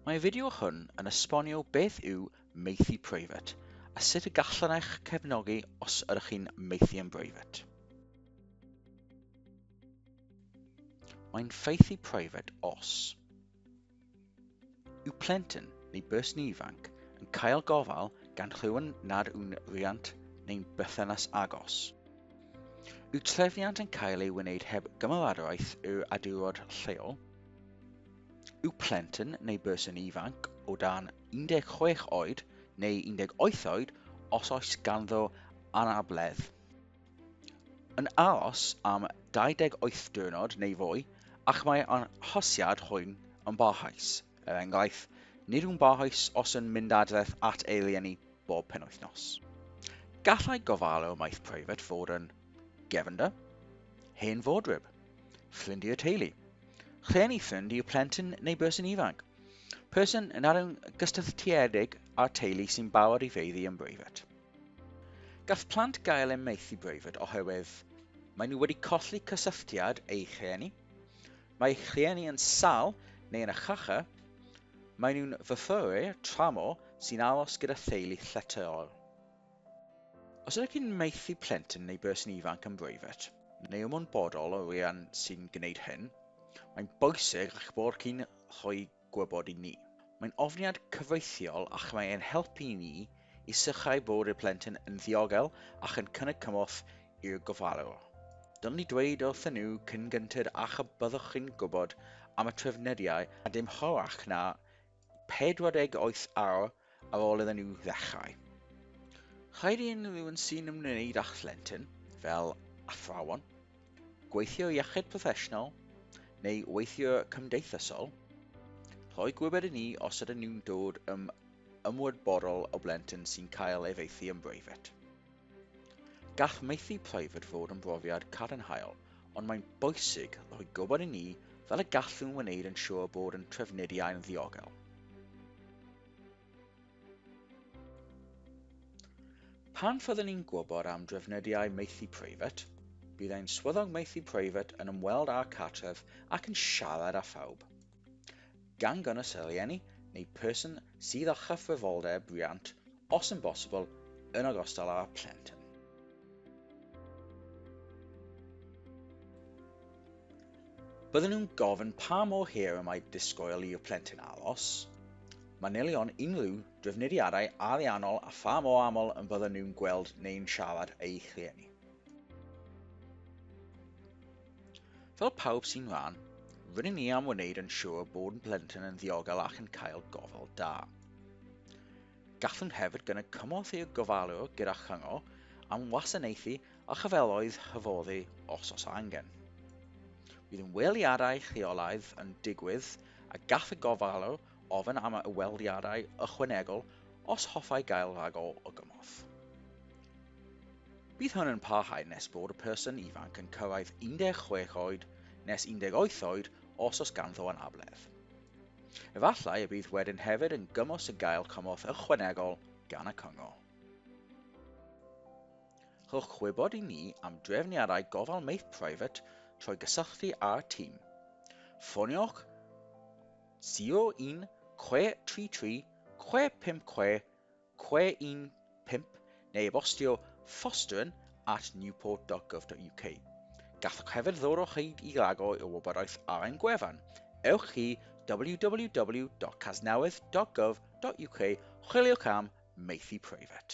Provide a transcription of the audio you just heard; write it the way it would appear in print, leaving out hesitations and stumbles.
Mae y fideo hwn yn esbonio beth yw maethu preifat a sut y gallwn eich cefnogi os ydych chi'n maethu yn breifat. Mae'n faethu preifat os yw plentyn neu berson ifanc yn cael gofal gan rhywun nad yw'n rhiant neu'n berthynas agos. Yw trefniant yn cael ei wneud heb gymeradwyaeth yr awdurdod lleol? Yw plentyn neu berson ifanc o dan 16 oed neu 18 oed os oes ganddo anabledd. Yn aros am 28 diwrnod neu fwy ac mae arhosiad hwn yn barhaus, er enghraifft, nid yw'n barhaus os yn mynd adref at ei rieni bob penwythnos. Gallai gofalwr maeth preifat fod yn gefnder, hen fodryb, ffrind i'r teulu, rhieni ffrind i'r plentyn neu berson ifanc, person nad yw'n gysylltiedig â'r teulu sy'n barod i faethu yn breifat. Gall plant gael eu maethu breifat oherwydd maen nhw wedi colli cysylltiad eu rhieni, mae eu rhieni yn sâl neu yn y carchar, maen nhw'n fyfyrwyr tramor sy'n aros gyda theulu lletyol. Os ydych chi'n maethu plentyn neu berson ifanc yn breifat, neu ymwybodol o rian sy'n gwneud hyn, mae'n bwysig eich bod chi'n rhoi gwybod i ni. Mae'n ofniad cyfreithiol ac mae e'n helpu ni i sicrhau bod y plentyn yn ddiogel ac yn cynnig cymorth i'r gofalwr. Dylwn ni dweud wrthyn nhw cyn gynted â'ch y byddwch chi'n gwybod am y trefniadau a dim hwyrach na 48 awr ar ôl iddyn nhw ddechrau. Rhaid i unrhyw un sy'n ymwneud â'ch plentyn, fel athrawon, gweithiwr iechyd proffesiynol neu weithiwr cymdeithasol, rhoi gwybod i ni os ydyn nhw'n dod yn ymwybodol o blentyn sy'n cael ei faethu yn breifat. Gall maethu preifat fod yn brofiad cadarnhaol, ond mae'n bwysig rhoi gwybod i ni fel y gallwn wneud yn siŵr bod yn trefniadau'n ddiogel. Pan fyddwn ni'n gwybod am drefniadau maethu preifat, bydd ein swyddog maethu preifat yn ymweld â'r cartref ac yn siarad â phawb, gan gynnwys y rhieni neu person sydd â chyfrifoldeb rhiant, os yn bosibl, yn ogystal â'r plentyn. Bydden nhw'n gofyn pa mor hir y mae disgwyl i'r plentyn aros, manylion unrhyw drefniadau ariannol a pha mor aml y bydden nhw'n gweld neu'n siarad â'u rhieni. Fel pawb sy'n rhan, rydyn ni am wneud yn siŵr bod yn plentyn yn ddiogel ac yn cael gofal da. Gallwn hefyd gynnig cymorth i'r gofalwr gyda chyngor am wasanaethu a chyfleoedd hyfforddi os oes angen. Bydd ymweliadau rheolaidd yn digwydd a gall y gofalwr ofyn am ymweliadau ychwanegol os hoffai gael rhagor o gymorth. Bydd hwn yn parhau nes bod y person ifanc yn cyrraedd 16 oed nes 18 oed os oes ganddo anabledd. Efallai y bydd wedyn hefyd yn gymwys i gael cymorth ychwanegol gan y cyngor. Rhowch wybod i ni am drefniadau gofal maeth preifat trwy gysylltu â'r tîm. Ffoniwch 01 633 656 615 neu e-bostio fostering@newport.gov.uk. Gallwch hefyd ddod o hyd i ragor o wybodaeth ar ein gwefan. Ewch i www.casnewydd.gov.uk chwiliwch am maethu preifat.